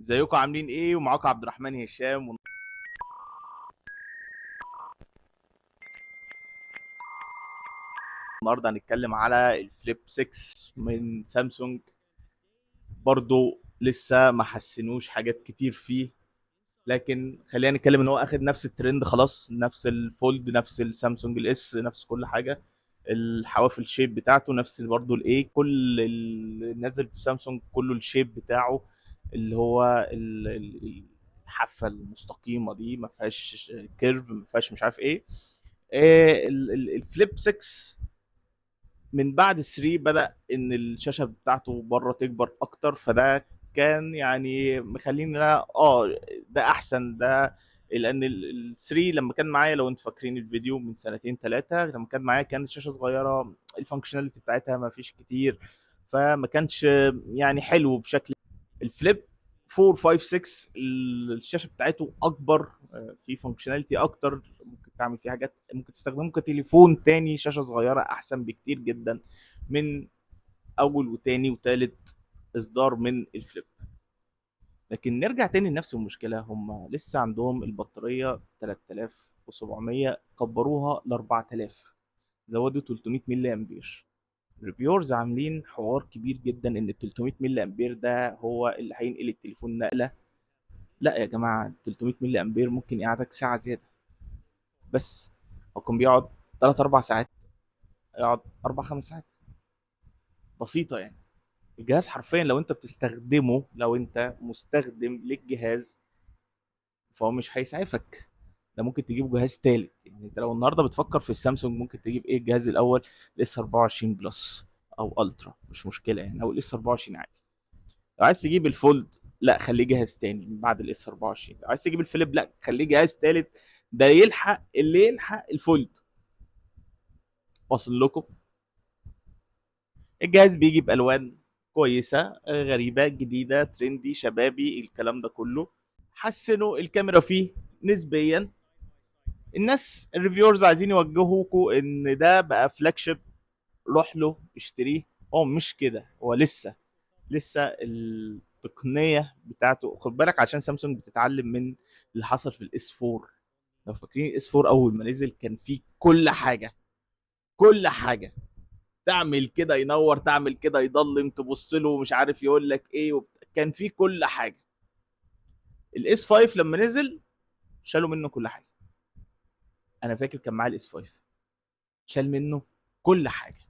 ازيكم عاملين ايه؟ ومعاكم عبد الرحمن هشام. النهارده هنتكلم على ال Flip 6 من سامسونج. برضو لسه ما حسنوش حاجات كتير فيه، لكن خلينا نتكلم ان هو اخد نفس الترند خلاص، نفس ال Fold، نفس السامسونج ال S، نفس كل حاجة، الحواف ال shape بتاعته نفس برضو الايه، كل اللي نازل في سامسونج كله ال shape بتاعه اللي هو الحافة المستقيمة دي، ما فيهاش curve، ما فيهاش مش عارف ايه. ال Flip 6 من بعد 3 بدا ان الشاشة بتاعته بره تكبر اكتر، فده كان يعني مخليني ده احسن ده، لان ال 3 لما كان معايا، لو انتوا فاكرين الفيديو من سنتين ثلاثة، لما كان معايا كانت الشاشة صغيرة، ال functionality بتاعتها ما فيش كتير، فما كانش يعني حلو بشكل. ال Flip 4 5 6 الشاشة بتاعته اكبر، في functionality اكتر، ممكن تعمل فيه حاجات، ممكن تستخدمه كتليفون تاني، شاشة صغيرة احسن بكتير جدا من اول وتاني وتالت اصدار من ال Flip. لكن نرجع تاني لنفس المشكلة، هم لسه عندهم البطارية 3700، كبروها ل 4000، زودوا 300 ملي امبير. reviewers عاملين حوار كبير جدا ان ال 300 ملي امبير ده هو اللي هينقل التليفون نقله. لا يا جماعة، 300 ملي امبير ممكن يقعدك ساعة زيادة بس، هو كان بيقعد 3-4 ساعات، يقعد 4-5 ساعات بسيطة. يعني الجهاز حرفيا لو انت بتستخدمه، لو انت مستخدم للجهاز فهو مش هيسعفك، ده ممكن تجيب جهاز تالت. يعني انت لو النهارده بتفكر في السامسونج ممكن تجيب ايه الجهاز الاول؟ ال S 24 Plus او Ultra، مش مشكلة يعني، او ال S 24 عادي. لو عايز تجيب ال Fold لا خليه جهاز تاني من بعد ال S 24. لو عايز تجيب ال Flip لا خليه جهاز تالت، ده يلحق اللي يلحق ال Fold. واصل لكم؟ الجهاز بيجي بالوان كويسة غريبة جديدة trendy شبابي، الكلام ده كله. حسنوا الكاميرا فيه نسبيا. الناس ال reviewers عايزين يوجهوكوا ان ده بقى flagship، روح له اشتريه. هو مش كده، هو لسه التقنية بتاعته، خد بالك، عشان سامسونج بتتعلم من اللي حصل في ال S 4. لو فاكرين ال S 4 اول ما نزل كان فيه كل حاجة، كل حاجة، تعمل كده ينور، تعمل كده يضلم، تبص له مش عارف يقول لك ايه، كان فيه كل حاجة. ال S 5 لما نزل شالوا منه كل حاجة. انا فاكر كان معايا ال S 5 شال منه كل حاجة.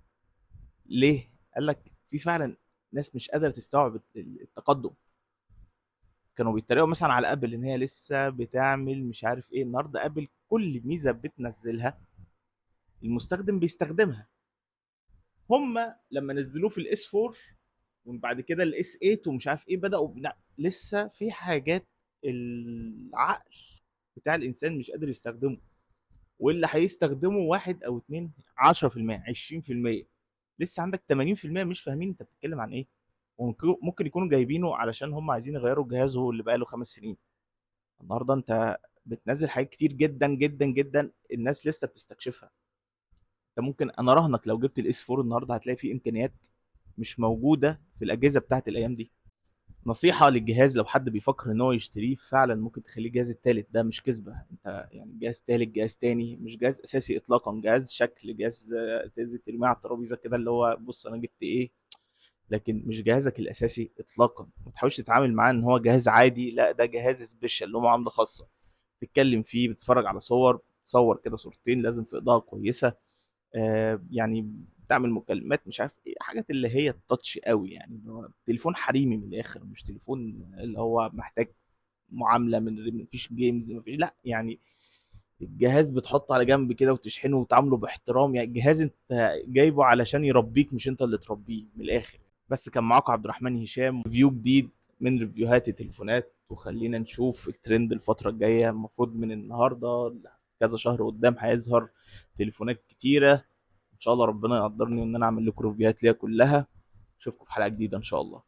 ليه؟ قال لك في فعلا ناس مش قادرة تستوعب التقدم. كانوا بيتريقوا مثلا على ابل ان هي لسه بتعمل مش عارف ايه. النهارده ابل كل ميزة بتنزلها المستخدم بيستخدمها. هم لما نزلوه في ال S 4 وبعد كده ال S 8 ومش عارف ايه، بداوا لا لسه في حاجات العقل بتاع الانسان مش قادر يستخدمه، واللي هيستخدمه 1 أو 2، 10%، 20%، لسه عندك 80% مش فاهمين انت بتتكلم عن ايه. وممكن يكونوا جايبينه علشان هم عايزين يغيروا جهازه اللي بقاله 5 سنين. النهارده انت بتنزل حاجات كتير جدا جدا جدا الناس لسه بتستكشفها. انت ممكن، انا راهنك لو جبت ال S 4 النهارده هتلاقي فيه امكانيات مش موجودة في الاجهزة بتاعت الايام دي. نصيحة للجهاز لو حد بيفكر ان هو يشتريه، فعلا ممكن تخليه الجهاز التالت، ده مش كذبه. انت يعني جهاز تالت، جهاز تاني، مش جهاز اساسي اطلاقا، جهاز شكل، جهاز تنزل ترميه على الترابيزة كده اللي هو بص انا جبت ايه، لكن مش جهازك الاساسي اطلاقا. ما تحاولش تتعامل معاه ان هو جهاز عادي، لا ده جهاز special له معاملة خاصة، تتكلم فيه، بتتفرج على صور، تصور كده صورتين لازم في اضاءه كويسة، يعني بتعمل مكالمات مش عارف ايه، حاجات اللي هي ال touch قوي، يعني اللي هو تليفون حريمي من الاخر، مش تليفون اللي هو محتاج معاملة من مفيش games، مفيش، لا يعني الجهاز بتحطه على جنب كده وتشحنه وتعامله باحترام. يعني الجهاز انت جايبه علشان يربيك مش انت اللي تربيه من الاخر. بس كان معاكم عبد الرحمن هشام، review جديد من review هات التليفونات، وخلينا نشوف الترند الفترة الجاية. المفروض من النهارده كذا شهر قدام هيظهر تليفونات كتيرة ان شاء الله، ربنا يقدرني ان انا اعمل لكم review هات ليها كلها. اشوفكم في حلقة جديدة ان شاء الله.